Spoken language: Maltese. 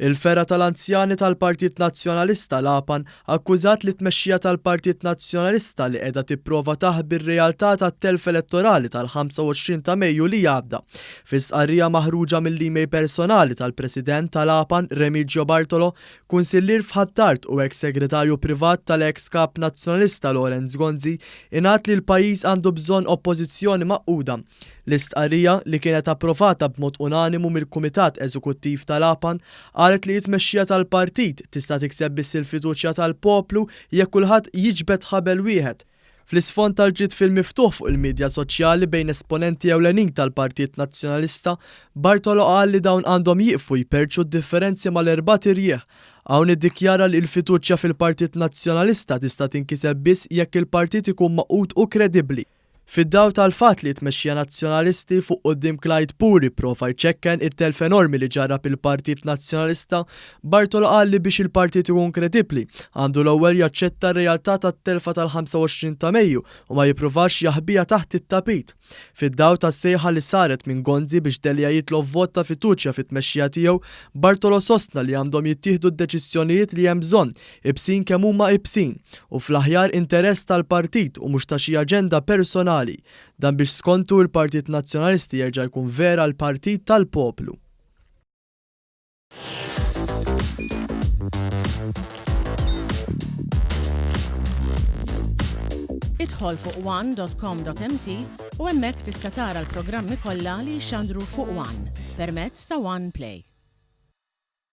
Il-fergħa tal-anzjani tal-Partit Nazzjonalista, l-APAN, akkużat lit-tmexxija tal-Partit Nazzjonalista li qiegħda tipprova taħbi r-realtà tat-telf elettorali tal-25 ta' Mejju li għadda. Fi stqarrija maħruġa mill-email personali tal-President tal-APAN, Remigio Bartolo, Kunsillier f'Ħ'Attard u eks Segretarju Privat tal-eks Kap Nazzjonalista Lawrence Gonzi, ingħad li l-pajjiż għandu bżonn Oppożizzjoni magħquda. L-istqarrija, li kienet approvata b'mod unanimu mill-Kumitat Eżekuttiv tal-APAN, qalet li t-tmexxija tal-partit tista' tikseb biss il-fiduċja tal-poplu jekk kulħadd jiġbed ħabel wieħed. Fl-isfond tal-ġlied fil-miftuħ fuq il-midja soċjali bejn esponenti ewlenin tal-Partit Nazzjonalista, Bartolo qal li dawn għandhom jieqfu jperrċu d-differenzi mal-erbat irjieħ. Hawn iddikjara li l-fiduċja fil-Partit Nazzjonalista tista' tinkiseb biss jekk il-partit ikun magħqud u kredibbli. Fid-dawl tal-fatt li t-tmexxija Nazzjonalisti fuq quddiem Clyde Puri pprova jċekken it-telf enormi li ġarrab il-Partit Nazzjonalista, Bartolo qal li biex il-partit ikun kredibbli, għandu l-ewwel jaċċetta r-realtà tat-telfa tal-25 ta' Mejju u ma jippruvax jaħbiha taħt it-tapit. Fid-dawl tas-sejħa li saret minn Gonzi biex Delia jitlob vot ta' fiduċja fit-tmexxija tiegħu, Bartolo sostna li għandhom jittieħdu d-deċiżjonijiet li hemm bżonn Ibsin kemm huma ibsin, u fl-aħjar interess tal-partit u mhux ta' xi aġenda personali. Dan biex skontu il-Partit Nazzjonalisti jerġa' jkun vera l-partit tal-poplu. Idħol fuq one.com.mt u hemmhekk tista' tara l-programmi kollha li jixxandru fuq One permezz ta' One Play.